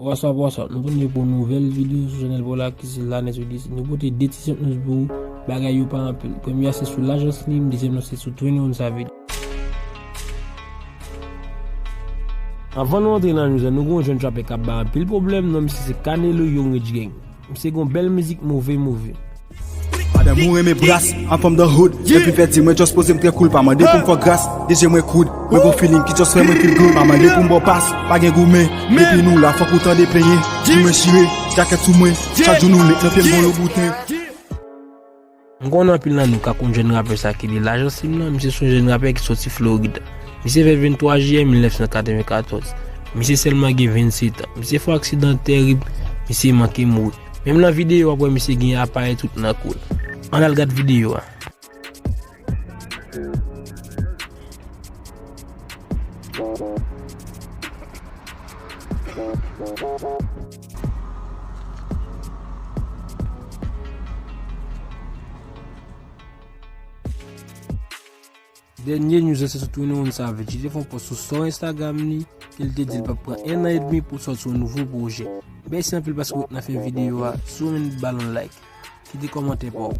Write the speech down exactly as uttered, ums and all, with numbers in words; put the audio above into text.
What's up, what's up? Nou tounen pou yon nouvèl videyo sou chanèl pa w la ki se Lanez Video. Nou pote de ti sèt news pou ou. Bagay yo pa anpil. Premye a se sou Lajan Slim, dezyèm nan se sou twenty-one Savage. Anvan nou antre nan news la, nou gen yon jèn trapè k ap bay anpil pwoblèm, non misye se Canelo Young Rich Gang. Misye gen yon bèl mizik move move. Madanm ou renmen bras, I'm from the hood. Depi fè di mwen just poze m trè cool, pa mande pou m fè gras. D J mwen crude, mwen gon feeling ki just fè mwen feel good. Pa mande pou m ba w pas, pa gen goumen. Depi nou la, fòk ou tande plenyen. Di mwen chire, jakèt sou mwen. Chak jou nou met nan pye m gon lo bouten. M konnen anpil nan nou ka konn jèn rapè sa ki li Lajan Slim nan, misye se yon jèn rapè ki soti Florid. Misye fèt venntwa jiyè mil nèf san katrevenkatòz. Misye sèlman gen vennsèt an. Misye fè yon aksidan tèrib, misye manke mouri. Menm nan videyo w ap wè misye gen aparèy tout nan kou l. Ann al gad videyo a. Dènye news la se sou twenty-one Savage. Li te fè yon post sou story Instagram li, ke li te di l p ap pran en an edmi pou sòti yon nouvo pwojè. Mèsi anpil paske w ret nan fen videyo a. Si w renmen, ba l yon like. Kite kòmantè pa w.